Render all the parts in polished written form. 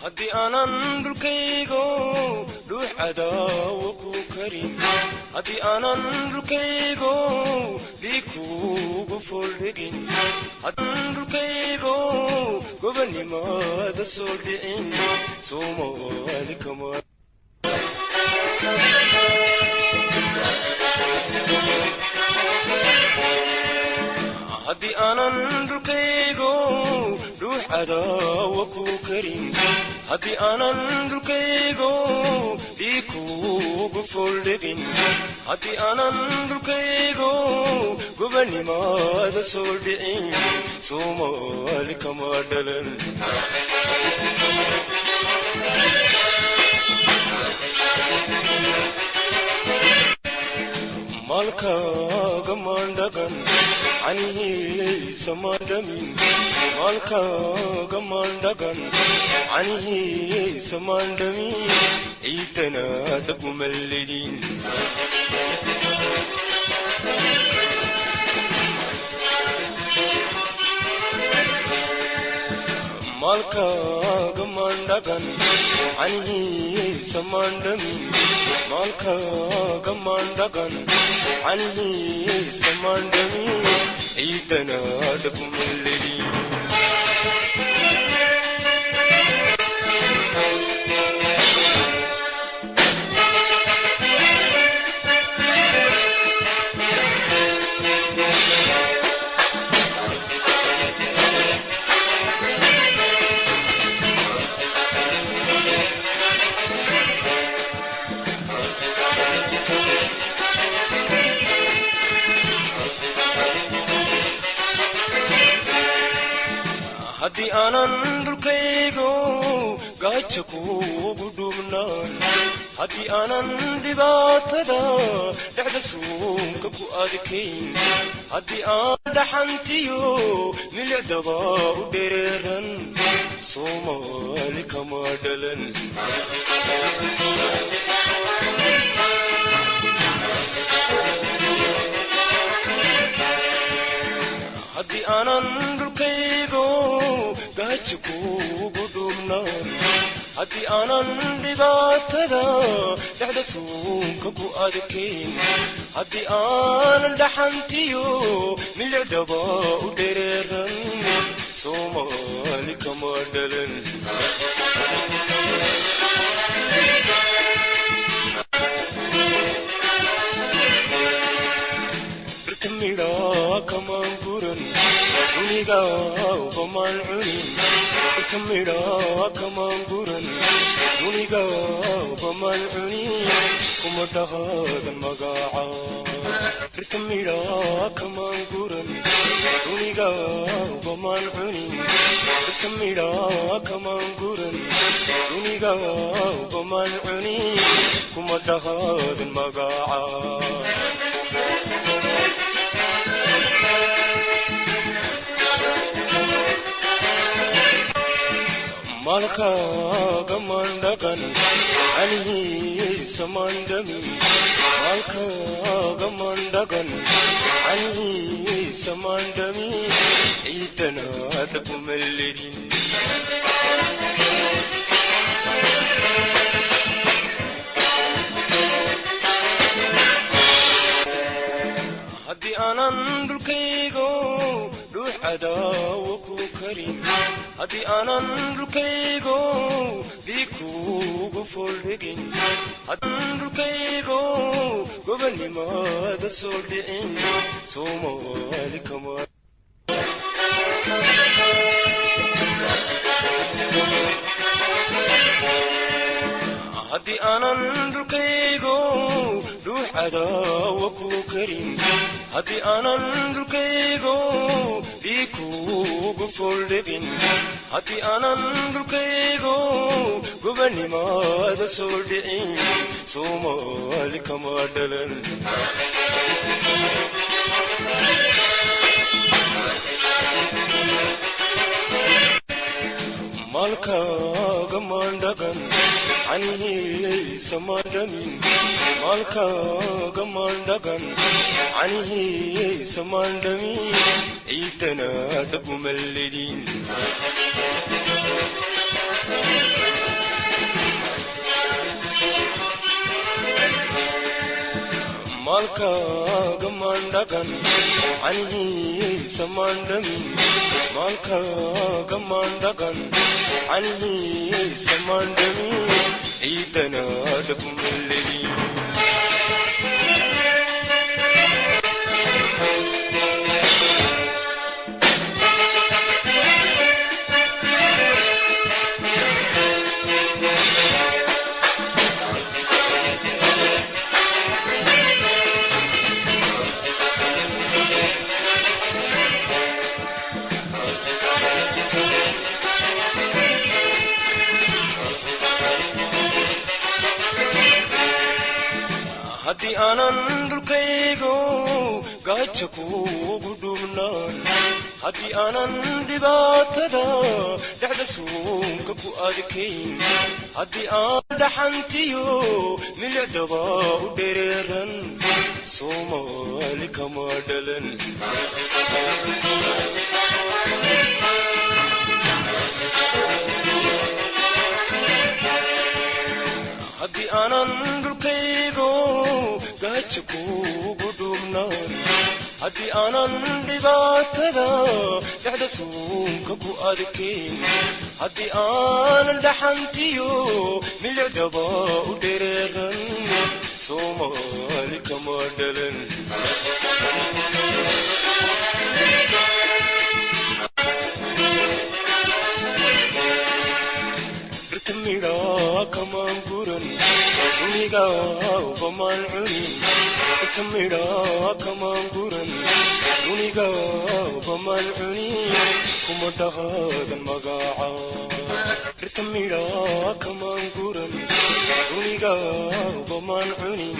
Haddii aanan dhulkaygo dhuux cadaawo ku karin, haddii aanan dhulkaygo dhiig kuugu fooldhigin, dhulkaygo gobonnimada soo dhicin, Soomaali kama. Haddii aanan dhulkaygo dhuux cadaawo ku karin, haddii aanan dhulkaygo dhiig kuugu fooldhigin, haddii aanan dhulkaygo gobonnimada soo dhicin, Soomaali kama dhalan. Maalkaaga maandhagan canihiisa maandhamin, maalkaaga maandhagan canihiisa maandhamin, ciidana dhab umalledin. Maalkaaga maandhagan canihiisa maandhamin, maalkaaga maandhagan canihiisa maandhamin, ciidana dhab umalledin. Haddii aanan dhulkaygo gaaja kuugu dhubnaan, haddii aanan dhibaatada dhexda suunka ku adkayn, haddii aan dhaxantiyo milicdaba u dhereeran, Soomaali kama dhalan. Haddii aanan dhulkaygo gaaja kuugu dhubnaan, haddii aanan dhibaatada dhexda suunka ku adkayn, haddii aanan dhaxantiyo milicdaba u dhereeran, Soomaali kama dhalan. Dhirta midhaa kamaan guran, dunigaaba maan cunin. Dhirta midhaa kamaan guran, dunigaaba maan cunin, kuma dhaqaadan magaca. Dhirta midhaa kamaan guran, dunigaaba maan cunin. Dhirta midhaa kamaan guran, dunigaaba maan cunin, kuma dhaqaadan magaca. Maalkaaga maandhagan canihiisa maandhamin, maalkaaga maandhagan canihiisa maandhamin, ciidana dhab umalledin. Haddii aanan dhulkaygo dhuux cadaawo ku karin, haddii aanan dhulkaygo dhiig kuugu fooldhigin, dhulkaygo gobonnimada soo dhicin, Soomaali kama. Haddii aanan dhulkaygo dhuux cadaawo ku karin, haddii aanan dhulkaygo dhiig kuugu fooldhigin, haddii aanan dhulkaygo gobonnimada soo dhicin, Soomaali kama dhalan. Maalkaaga maandhagan canihiisa maandhamin, maalkaaga maandhagan canihiisa maandhamin, ciidana dhab umalledin. Maalkaaga maandhaqan canihiisa maandhamin, maalkaaga maandhaqan canihiisa maandhamin, ciidana dhabumaledi. Haddii aanan dhulkaygo gaaja kuugu dhubnaan, haddii aanan dhibaatada dhexda suunka ku adkayn, haddii aan dhaxantiyo milicdaba u dhereeran, Soomaali kama dhalan. Haddii aanan dhulkaygo gaaja kuugu dhubnaan, haddii aanan dhibaatada dhexda suunka ku adkayn, haddii aanan dhaxantiyo milicdaba u dhereeran, Soomaali kama dhalan. Dhirta midhaa kamaan guran, dunigaaba maan cunin. Dhirta midhaa kamaan guran, dunigaaba maan cunin, kuma dhaqaadan magaca. Dhirta midhaa kamaan guran, dunigaaba maan cunin.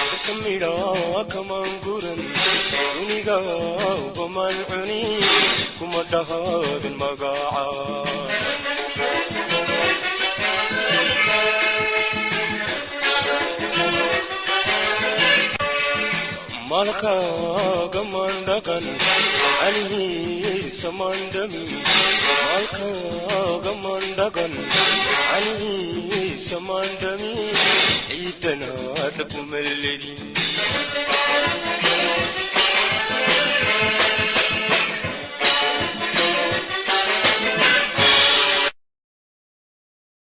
Dhirta midhaa kamaan guran, dunigaaba maan cunin, kuma dhaqaadan magaca. Maalkaaga maandhaqan canihiisa maandhamin, maalkaaga maandhaqan canihiisa maandhamin, ciidana dhabumaledi.